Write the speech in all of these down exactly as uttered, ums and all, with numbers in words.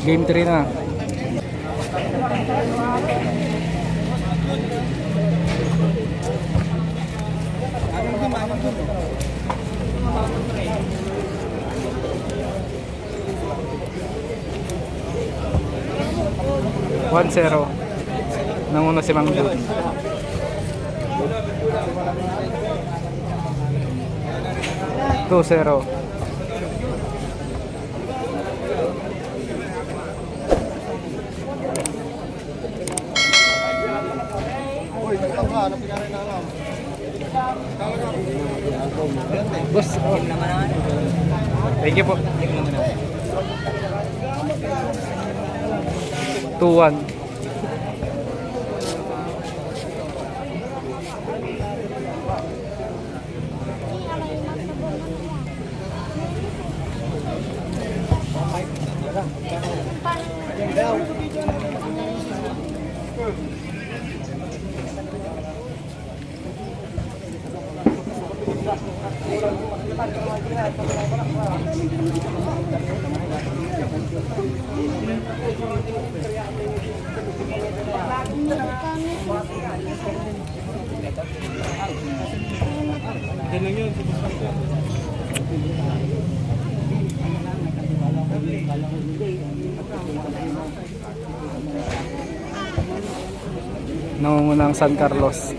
Game three na. One zero. Nanguna si Mang Jun. Two zero. Boss, oh. Thank you po. Two one. Nangunguna ang San Carlos.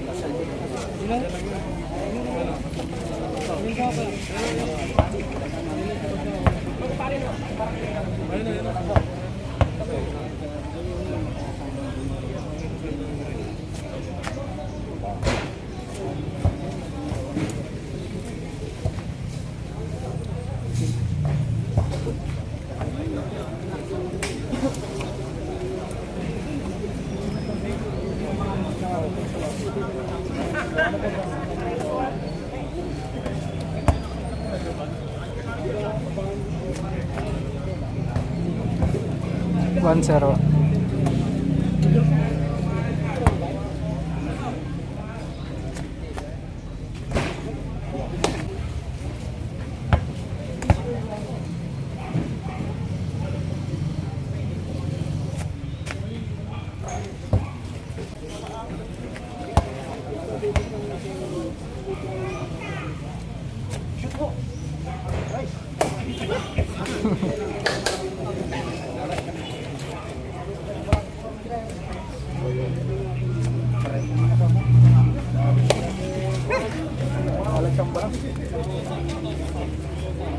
One zero.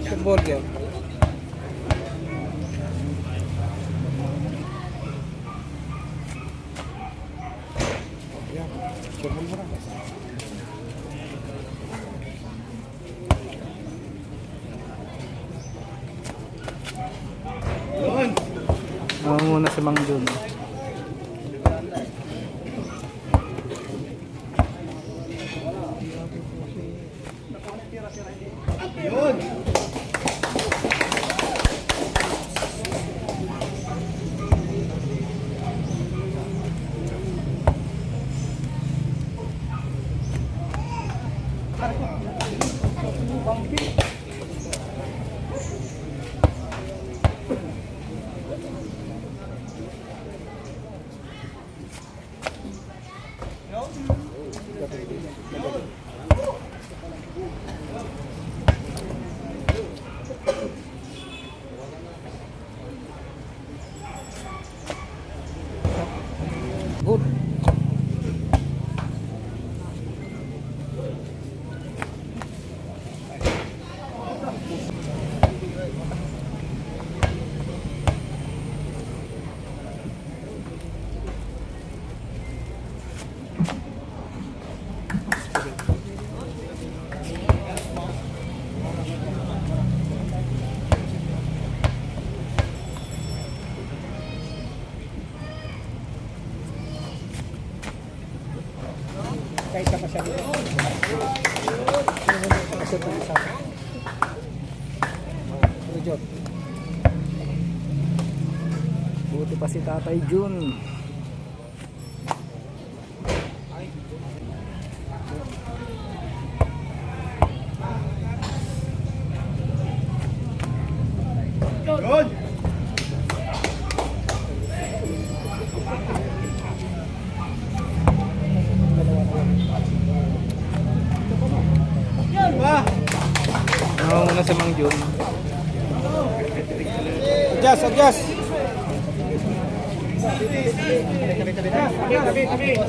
Football game. Yan. Football mo na. Nangunguna si Mang Jun. Good. Kaisa pa siya. Kaisa pa siya. Buti pa si Tatay Jun. Adjust, adjust. Galing, galing, galing!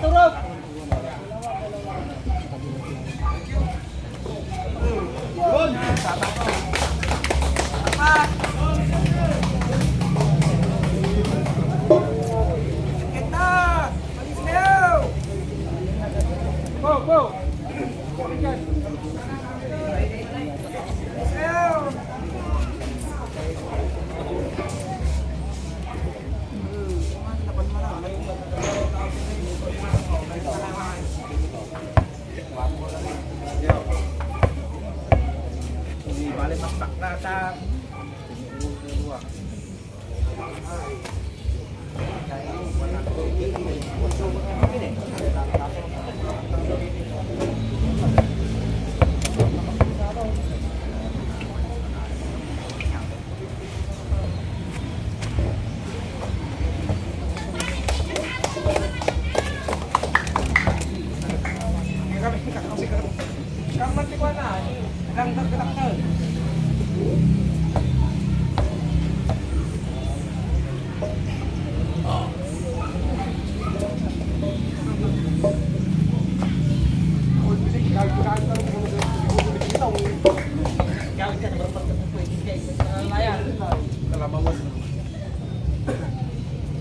Maturog! Bale, mas takla ta.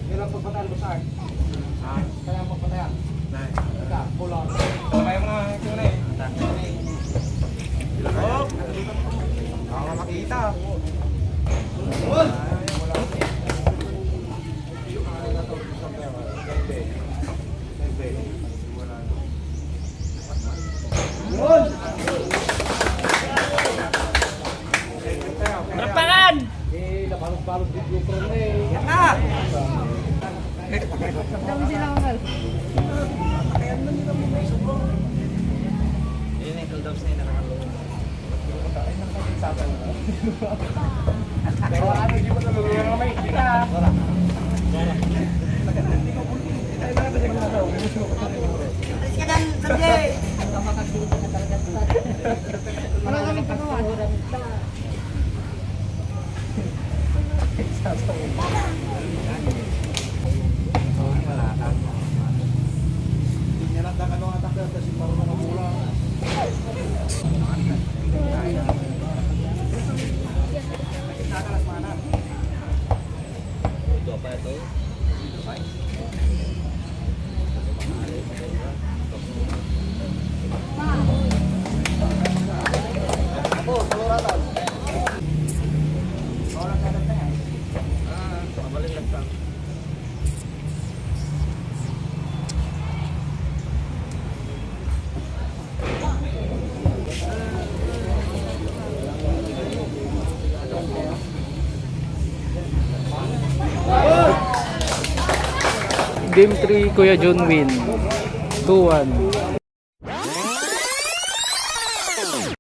Kailangan pagpataan mo sa akin. Ah. Kaya mo pala yan. Nay. Ika, pulang. Sabay mo na, ito na eh. Oh! Baka makita. Rapakan! Yan na! Dami sila, uncle. Yun yung cool dogs na yun, nakakalo. Pero ano, di mo talaga yung may kita. Alis ka dyan, Sanjay! Wala kami pagawa. Game three, Kuya Jun win. Two one.